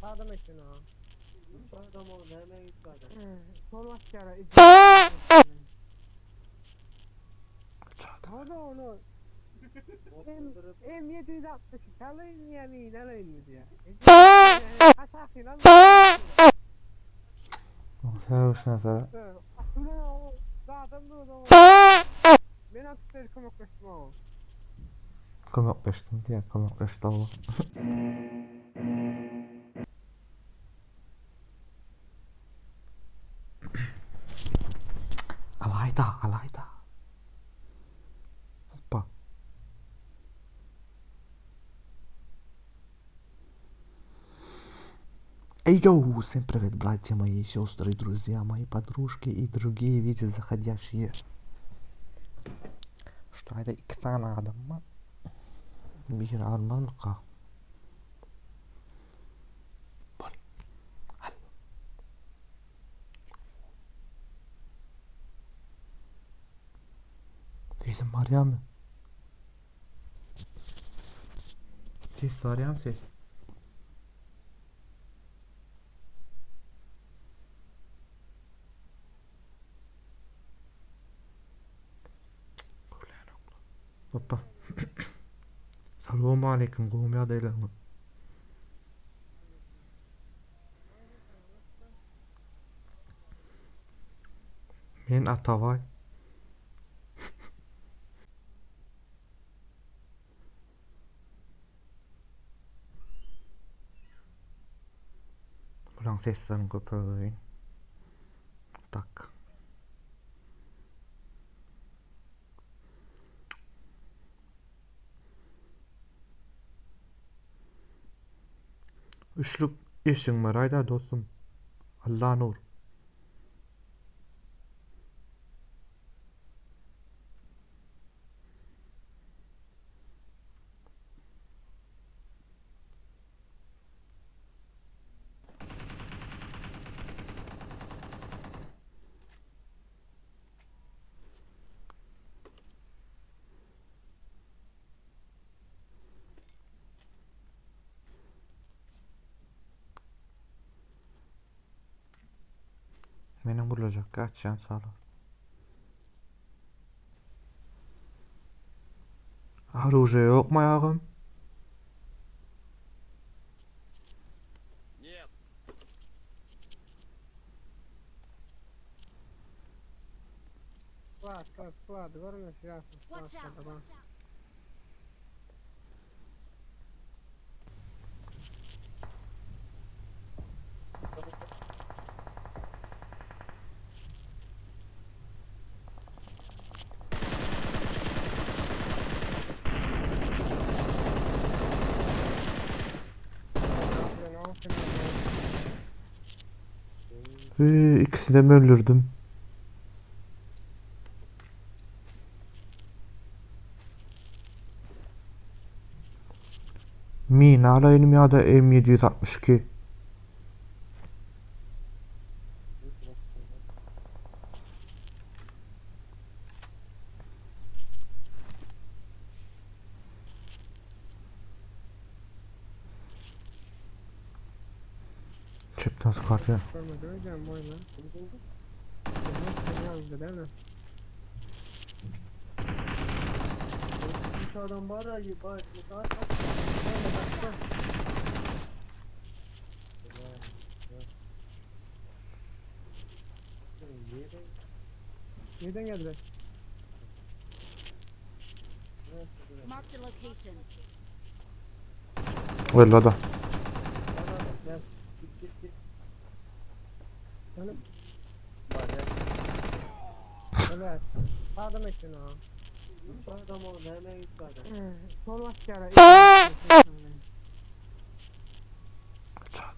Adam eken ha. Adam o näme gitdi adam? Sol basýara. Hadi onu. M M762 alayım ya mine alayım mı diye. Aşağı lan. Sen Adam da o. Men atıp kömekleştim o. Kömekleşdim diýär, kömekleşdi oglum. Alaýda, alaýda. Hoppa. Эй, йоу, всем привет, братья мои, сестры, друзья мои, подружки и другие видео заходящие. Şu taýda iki sany adam bar. Biri almazmyka? Bol. Al. Sesim barýarmy? Ses barýarmy ses? Hoppa. Salam aleyküm gowmy ýagdaýlaryňyz? Men Atabaý. Bulaň seslerini köpeldeýin. Tak. Üçlük eşigiň baraýda dostum. Allanur. Menem vurulacak kaçyan sağlar. Оружие ýokmy agam? Нет. Squad, squad, squad. Görmüş ya. Watch out! Ee, ikisini de öldürdüm. Mina alayım ya da M762. Çöpten sıkartıyor. Görmedi hocam boyuna. Değil mi? Üç adam var ya bak. Bak bak. Nereden geldi? Marked a location. Öyle da. Gel. Git git git. Benim. Var ya. Evet. Adam eken ha. Üç adam o näme gitdi adam? Sol basýara.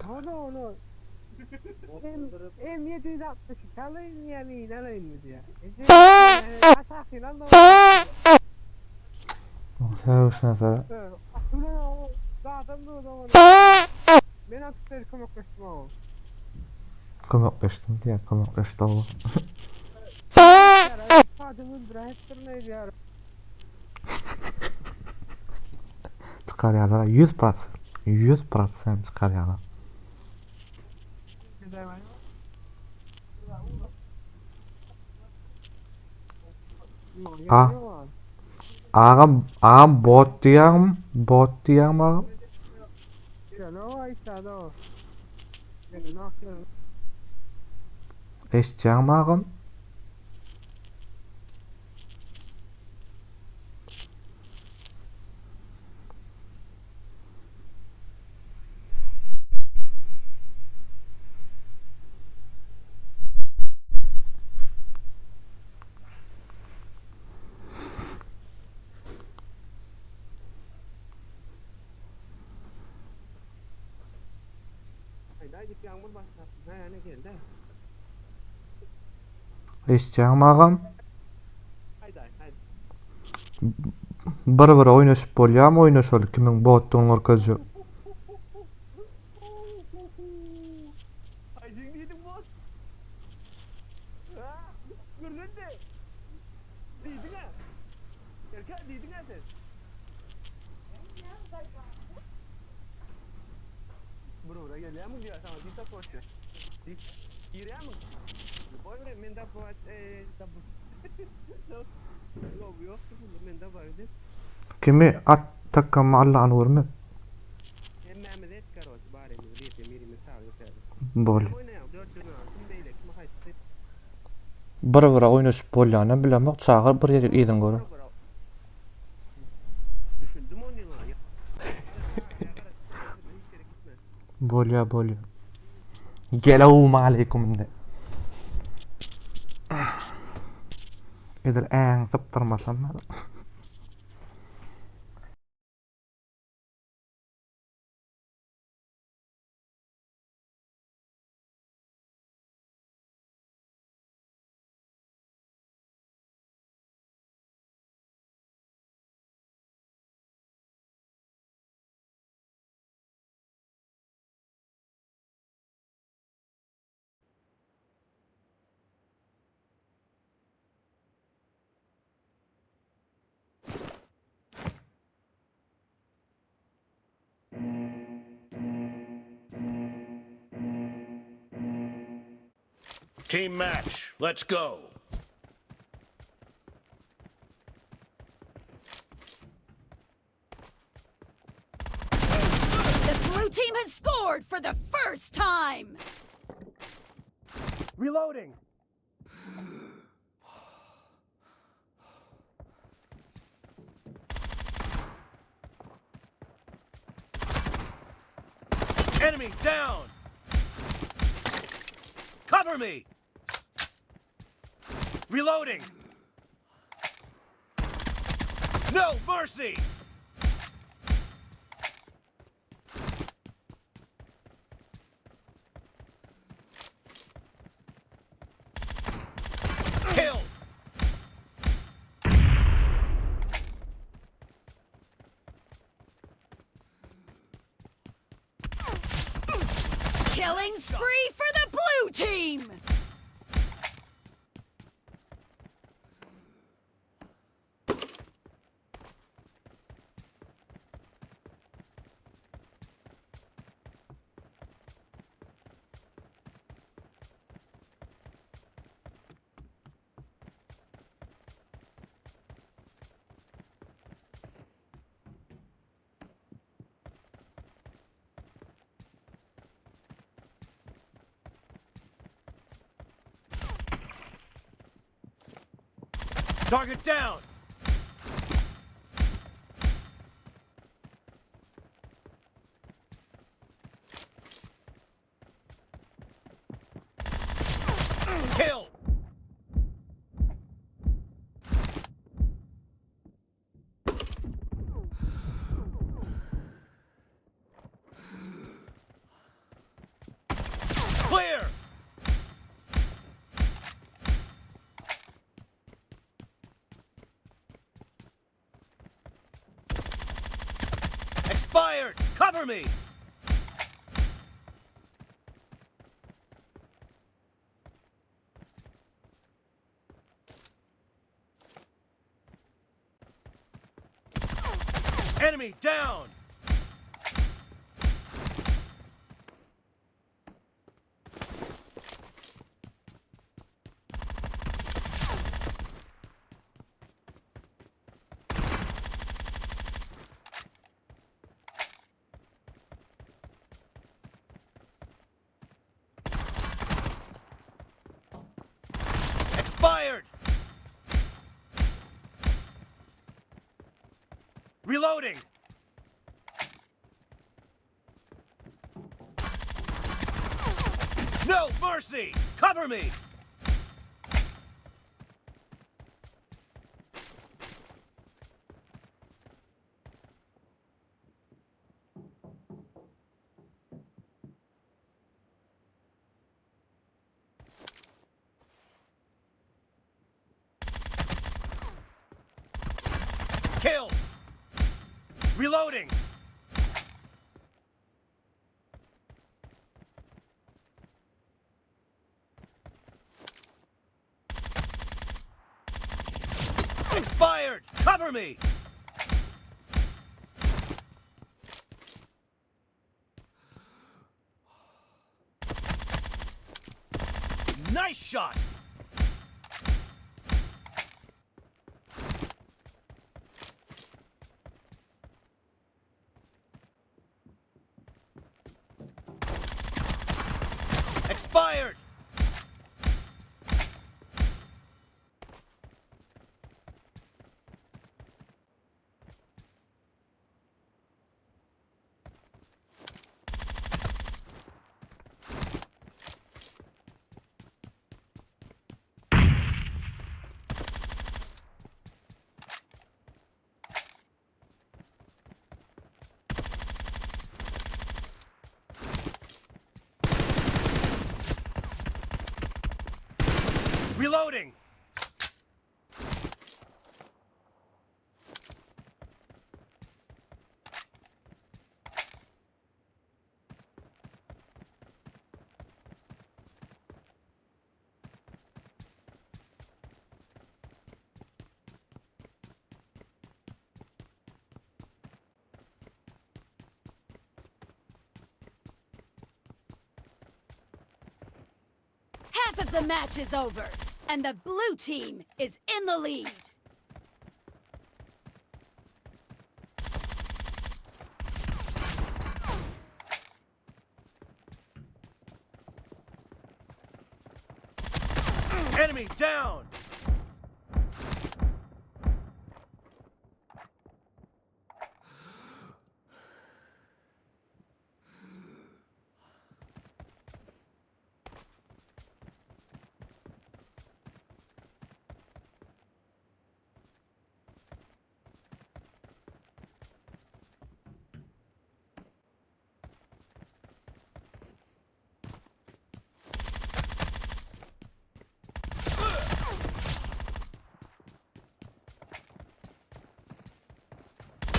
Hadi onu. M M762 alayım ya mine alayım mı diye. Aşağı lan da. Sen sen. Adam da o. Men atıp kömekleştim o. Kömekleşdim diýär, kömekleşdi oglum. Adam öldüre hepsini diýär. Çykarýarlar 100%. 100% çykarýarlar. A Agam agam bot diýýäňmi? Bot diýýäňmi agam? Eşitýäňmi agam? Eşitýäňmi agam? Bir bir oýnaşyp bolýamy oýnaşaly kimiň botdugyny görkezjek. Kimi at takama Allahny görmez. Bol. Bir bire oýnaşyp bolýanam bilemok çagyr bir ýerik yzyny görün. Bolýa bolýa. Gelawmaleýkum indi. Edil äň sypdyrmasam. Team match, let's go. The blue team has scored for the first time. Reloading. Enemy down. Cover me. Reloading. No mercy. Kill. Killing spree for the blue team. Target down. Kill. Clear. Expired. Cover me. Enemy down. Expired! Reloading! No mercy! Cover me! Kill! Reloading! Expired! Cover me! Nice shot! Expired! Reloading! Half of the match is over, and the blue team is in the lead. Enemy down!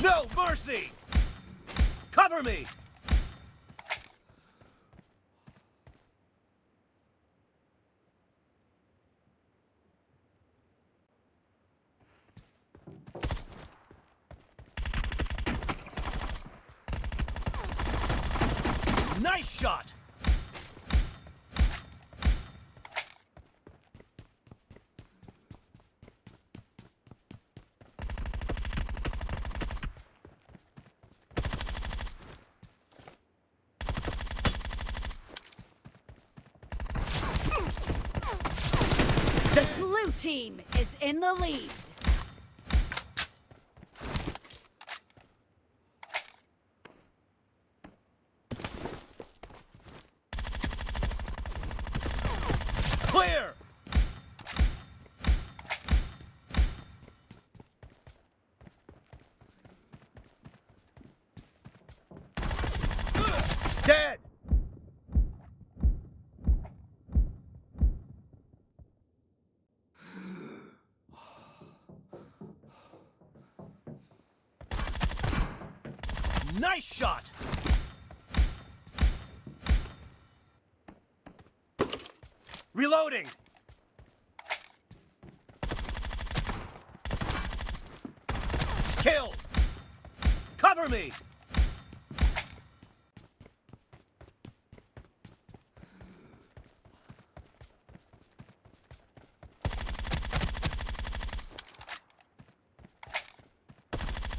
No mercy! Cover me! Nice shot! The blue team is in the lead. Clear! Dead! Nice shot! Reloading! Kill! Cover me!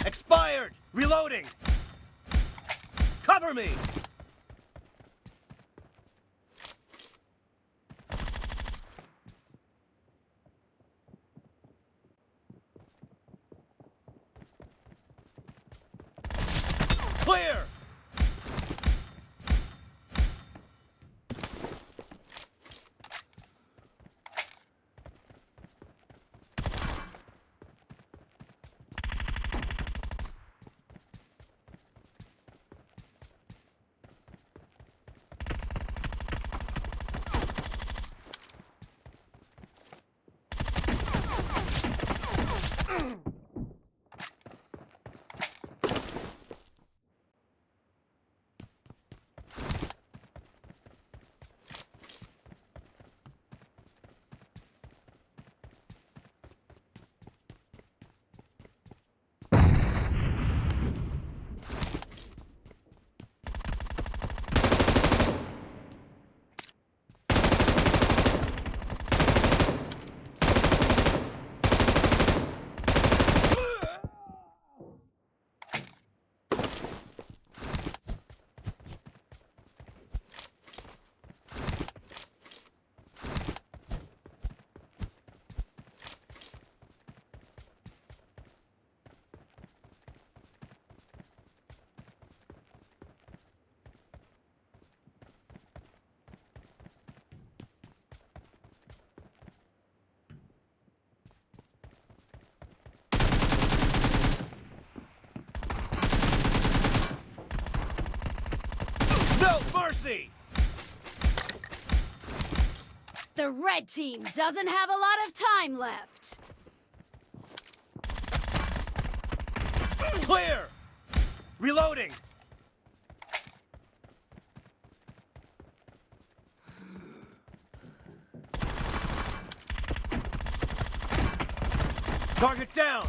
Expired! Reloading! Cover me! mercy! The red team doesn't have a lot of time left. Clear! Reloading! Target down!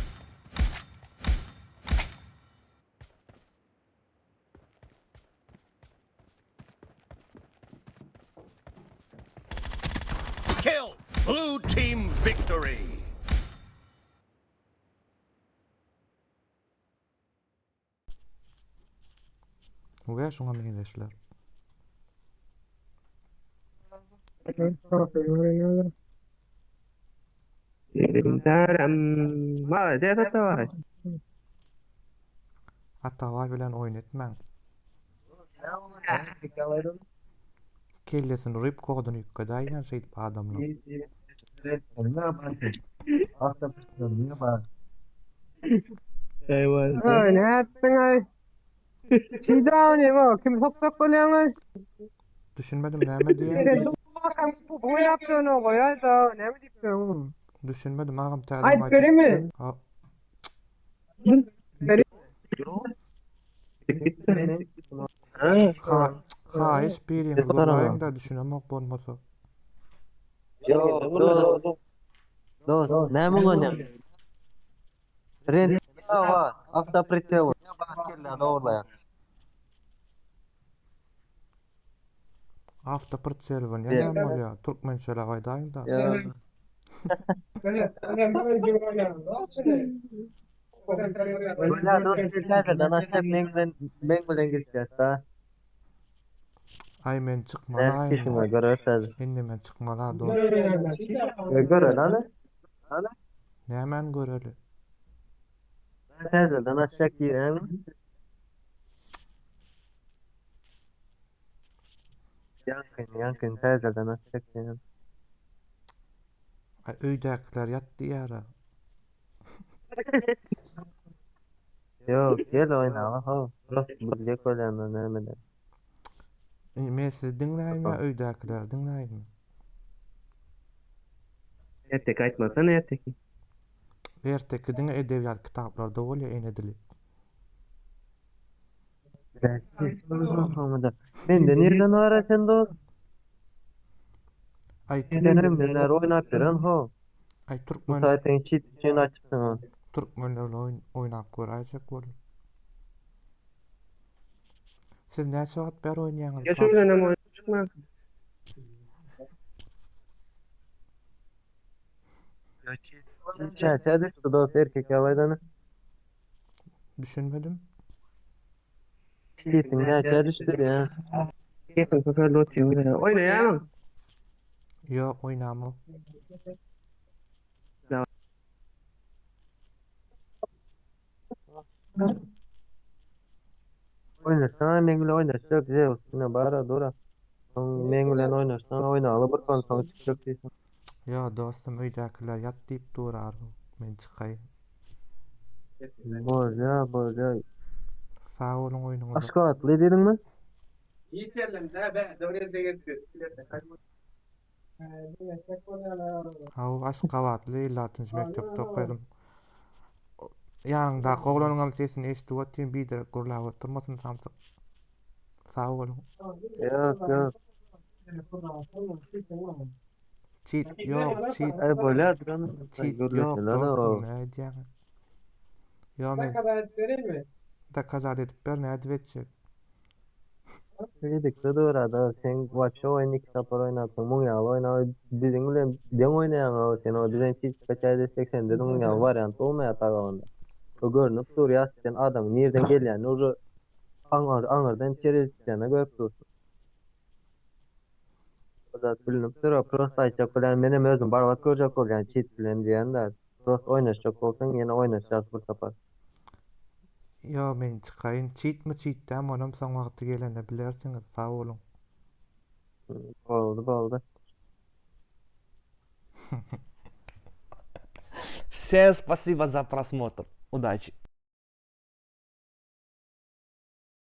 Kill! Blue team victory! We şuňa meňzeşler. Молодец, Атабай. Atabaý bilen oýun etmäň. Kellesini uryp koduny üýtgedäýýän şeýdip adamlaň. Ay nätdiň aý? Çiýdäň o, kim sokjak bolýaň aý? Düşünmedim näme diýýäň? Oýnap ýörün goýaý-da, näme diýip ýörüň? Düşünmedim agam täze Aýdyp bereymi? Ha, ha, haýyş biriňiz gürläýiň-dä düşünemok bolmasa. Ýok, dost. Dost, näme oňa? Rent bar, awtopritsel. Kelle dogurlaýar. Awtopritsel bolýa näme bolýa? Türkmençeläp aýdaýyň-da. Ýa. Bolýar dost, täzeden açjak men bilen men bilen geçýäs da. Aý men Nädip çykmalaýyn. geçiňe görersiz. Indi men çykmala dost. E, görel hany. Hany. Nämäni göreli? Täzeden açjak diýýän. Ýaňkyn, ýaňkyn täzeden açjak diýýän. Aý öýdäkiler ýat diýýär-ä. Ýok, gel oýna, ho. Prosta biljek bolýan näme-de. Indi men sizi diňläýinmi ýa öýdäkileri diňläýinmi? Erteki aýtmasana erteki. Erteki diňe edebiýat kitaplarda bolýar ene dili. Mende nirden bar sen dost? Aý Sen öňden oýnap ýören ho. Aý Bu türkmen saýtyň çit üçin açypsyň ony. Türkmenlerle oýun oýnap göräýjek bolup. Siz näçe wagt bäri oýnaýaňyz? Geç öýlenem oýun çykman. Çäçe düşdi dost erkek ýalaýdany. Düşünmedim. Çitiň näçe düşdi diýä. Gepiň köpeldi otyr. Oýnaýaň. Ýok, oýnamok. Oýnaşsaň men bilen oýnaşjak Zeus ine bara dura. Soň men bilen oýnaşsaň oýnaly bir konsoň çykjak diýseň. Ýo dostum öýdäkiler ýat diýip dur arzuw. Men çykaýyn. Bolýa bolýa. Sag boluň oýnuňyza. Aşgabatly diýdiňmi? Hawa Aşgabatly 56-njy mekdepde okadym. Ýanyňdaky oglanyňam sesini eşidip otyryn biderek gürläp oturmasyn samsyk. Sag boluň. Ýok ýok. Çit ýok çit. Aý bolýa duran. Çit ýok dostum näme edýäň. Ýok men Dokazat edip ber nädip etjek. Şeýdikde durada sen waçe oýun iki sapar oýnapsyň muň ýaly oýna biziň bilen deň oýnaýaň o sen o bizem çit kaçaý desek sende de muň ýaly wariant bolmaýar tagawanda. O görnüp dur ýa sen adamyň nirden gelýänini uje aňar aňyrdan içeri eltýänini görüp dursuň. O zat bilinip dur o prosta aýtjak bolýan menem özüm barlap görjek bolýan çit bilen diýen zat. Prosta oýnaşjak bolsaň ýene oýnaşýas bir sapar. Ýo men çykaýyn çitmi çit dämi onam soň wagty gelende bilersiňiz sag boluň. Boldy boldy. Всем спасибо за просмотр. Удачи.